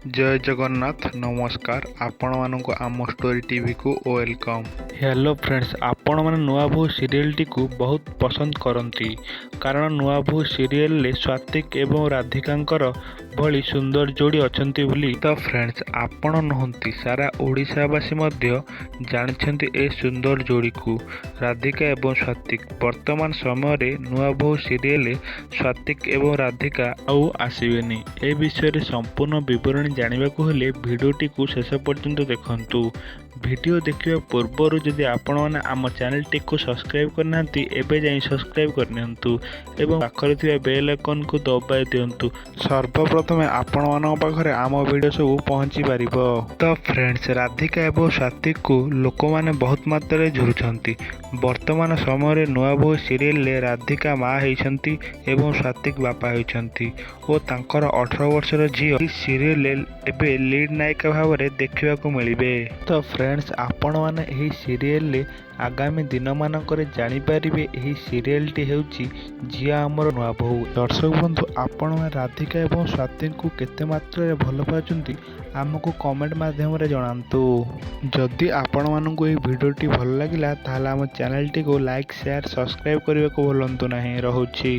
ଜୟ ଜଗନ୍ନାଥ, ନମସ୍କାର ଆପଣମାନଙ୍କୁ, ଆମ ଷ୍ଟୋରି ଟିଭିକୁ welcome. Hello friends, ଆପଣମାନେ ନୂଆ ବୋହୂ ସିରିଏଲଟିକୁ ବହୁତ ପସନ୍ଦ କରନ୍ତି, କାରଣ ନୂଆ ବୋହୂ ସିରିଏଲରେ ସ୍ୱାତିକ ଏବଂ ରାଧିକାଙ୍କର ଭଳି ସୁନ୍ଦର ଯୋଡ଼ି ଅଛନ୍ତି ବୋଲି। ତ ଫ୍ରେଣ୍ଡସ୍, ଆପଣ ନୁହନ୍ତି, ସାରା ଓଡ଼ିଶାବାସୀ ମଧ୍ୟ ଜାଣିଛନ୍ତି ଏ ସୁନ୍ଦର ଯୋଡ଼ିକୁ, ରାଧିକା ଏବଂ ସ୍ୱାତିକ। ବର୍ତ୍ତମାନ ସମୟରେ ନୂଆ ବୋହୂ ସିରିଏଲରେ ସ୍ୱାତିକ ଏବଂ ରାଧିକା ଆଉ ଆସିବେନି। ଏ ବିଷୟରେ ସମ୍ପୂର୍ଣ୍ଣ ବିବରଣୀ ଜାଣିବାକୁ ହେଲେ ଭିଡ଼ିଓଟିକୁ ଶେଷ ପର୍ଯ୍ୟନ୍ତ ଦେଖନ୍ତୁ। ଭିଡ଼ିଓ ଦେଖିବା ପୂର୍ବରୁ ଯଦି ଆପଣମାନେ ଆମ ଚ୍ୟାନେଲଟିକୁ ସବସ୍କ୍ରାଇବ୍ କରିନାହାନ୍ତି, ଏବେ ଯାଇ ସବସ୍କ୍ରାଇବ୍ କରିନିଅନ୍ତୁ ଏବଂ ପାଖରେ ଥିବା ବେଲ୍ ଆଇକନ୍କୁ ଦବାଇ ଦିଅନ୍ତୁ, ସର୍ବପ୍ରଥମେ ଆପଣମାନଙ୍କ ପାଖରେ ଆମ ଭିଡ଼ିଓ ସବୁ ପହଞ୍ଚି ପାରିବ। ତ ଫ୍ରେଣ୍ଡସ୍, ରାଧିକା ଏବଂ ସ୍ୱାତିକକୁ ଲୋକମାନେ ବହୁତ ମାତ୍ରାରେ ଝୁରୁଛନ୍ତି। ବର୍ତ୍ତମାନ ସମୟରେ ନୂଆ ବୋହୂ ସିରିଏଲରେ ରାଧିକା ମା ହେଇଛନ୍ତି ଏବଂ ସ୍ୱାତିକ ବାପା ହୋଇଛନ୍ତି ଓ ତାଙ୍କର 18 ବର୍ଷର ଝିଅ ଏହି ସିରିଏଲରେ ଏବେ ଲିଡ୍ ନାୟିକା ଭାବରେ ଦେଖିବାକୁ ମିଳିବେ। ତ ଫ୍ରେଣ୍ଡସ୍, ଆପଣମାନେ ଏହି ସିରିଏଲରେ ଆଗାମୀ ଦିନମାନଙ୍କରେ ଜାଣିପାରିବେ ଏହି ସିରିଏଲଟି ହେଉଛି ଝିଅ ଆମର ନୂଆ ବୋହୂ। ଦର୍ଶକ ବନ୍ଧୁ, ଆପଣମାନେ ରାଧିକା ଏବଂ ସ୍ୱାତିଙ୍କୁ କେତେ ମାତ୍ରାରେ ଭଲ ପାଉଛନ୍ତି, ଆମକୁ କମେଣ୍ଟ ମାଧ୍ୟମରେ ଜଣାନ୍ତୁ। ଯଦି ଆପଣମାନଙ୍କୁ ଏହି ଭିଡ଼ିଓଟି ଭଲ ଲାଗିଲା, ତାହେଲେ ଆମ ଚ୍ୟାନେଲଟିକୁ ଲାଇକ୍, ସେୟାର, ସବସ୍କ୍ରାଇବ୍ କରିବାକୁ ଭୁଲନ୍ତୁ ନାହିଁ। ରହୁଛି।